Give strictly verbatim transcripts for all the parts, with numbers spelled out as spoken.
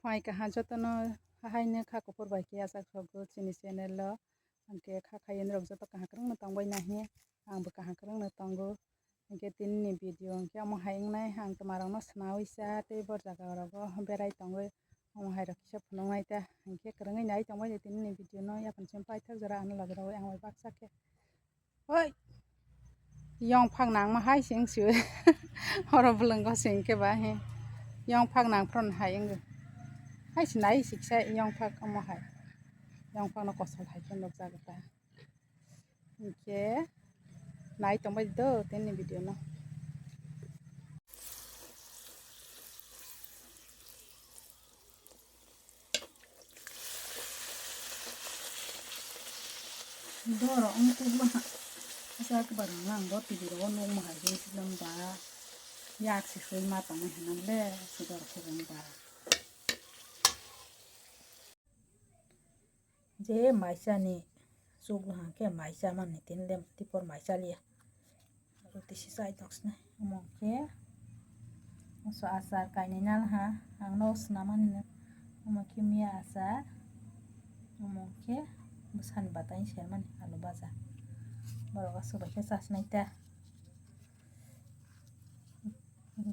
Phai kaha jotono haino kha kuphur bai khe achak sogo chini channel o. Hwnkhe kha khaui norok joto kaham kwrwngno tongbai nahi, angbo kaham kwrwngno tongo. Hwnkhe tinini video hwnkhe omo hai wngnai, ang twmarokno swnaui cha tei bor jaga rogo berai tongwi omo hai rok kisa phunuknai ta. Hwnkhe kwrwngwi nai tongbai de tinini video no, yaphang simi paithak jora ano logi rogwi ang bai baksa khe. Oi. Yong phak nangma hai se wngsi o. Oro bwlwngo se hwnkhe ba he. Yong phak nang phron hai wngwi. Hai se nai siksa yong phak omo hai. Yong phak no kosol hai khe nukjagwi ta. Hwnkhe nai tongbai di do tini video no. Doro wng kukma ha. Asa kwbar wng lang bo T V rogo nukma hai khe swnam ba. Yak se swi ma tongwi hinam le se doro khe wng ba. Je maisani chukla hwnkhe maisa mani tini le tipor maisa liya. Ruti si chai tong sini. Omo khe moso achar kainwi nal ha. Ang no swnamani no. Omo khe miya achar. Omo khe bwsani batai sermani alu baja. Borok aswk bai khe chasnai ta.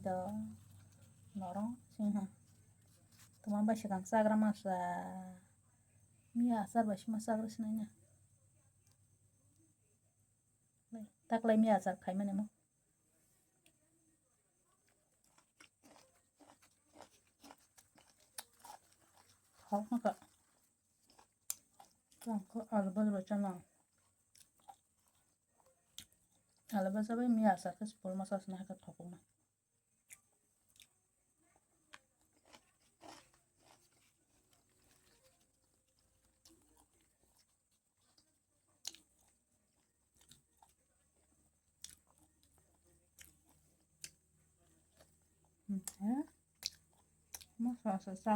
Do norong sing ha. Tuma bai swkang chagra masa. Miya achar bai sima chagra sinai na. Taklai miya achar khaimani mo. Thok naka. Tangko alu baja bai chana. Alu baja bai miya achar khe sipul masa sinai khe thokma. Masa sa sa.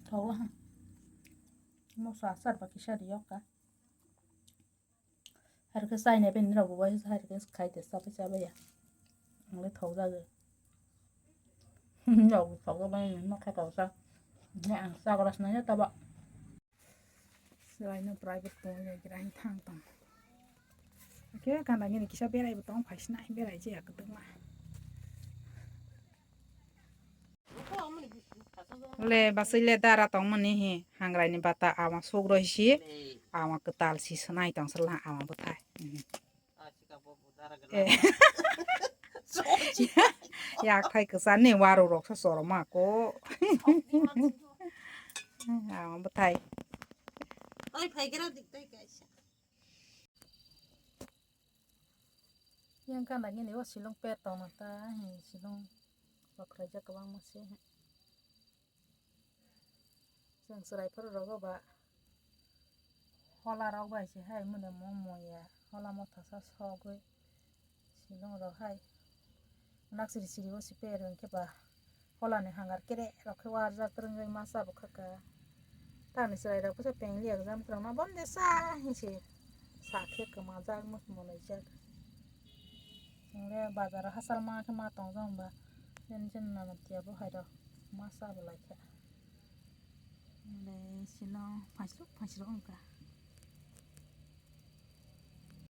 Thok ha. Moso achar ba kisa riyok ka. Har khe chaina bini rok bo bai har khe khai de chabai chabai ya. Ang le thok jagwi. Rok bo thok jagwi ma kha kok sa. Ne ang chagra swnai ya taba. Swlaino private tong ya gira hin thang tong. Oke, gana gini kisa berai bo tong phai swnai berai je ya kwdwkma. Le basui le dara tongmani hi hangrai ni bata ama suk roi si ama kwtal si swnai tong sala ama bwthai. Eh. Yak thai kwchar ni waru rok sa choroma ko. Ama bwthai. Oi phai gira dik tai kaisa. Yang kana gini o silong per tong ta hi silong rok khlai jak kwbangma se. Chwng chwrai phuru rogo ba hola rok bai se hai mone mo moya hola motha sa sogwi silong rok hai nak siri siri o si per hwnkhe ba hola ni hangar kere rok khe warjak twrwngwi masa bo khaka tani chwrai rok bwsa peng liya jam twrwngma bonde sa hinsi sa khe kwma jak muk monoi jak. Chwng le bazar o hachal ma khe ma tong jak ba jen jen nana tiya bo hai rok masa bo lai kha. Ande sino phaisrok phaisrok wngkha.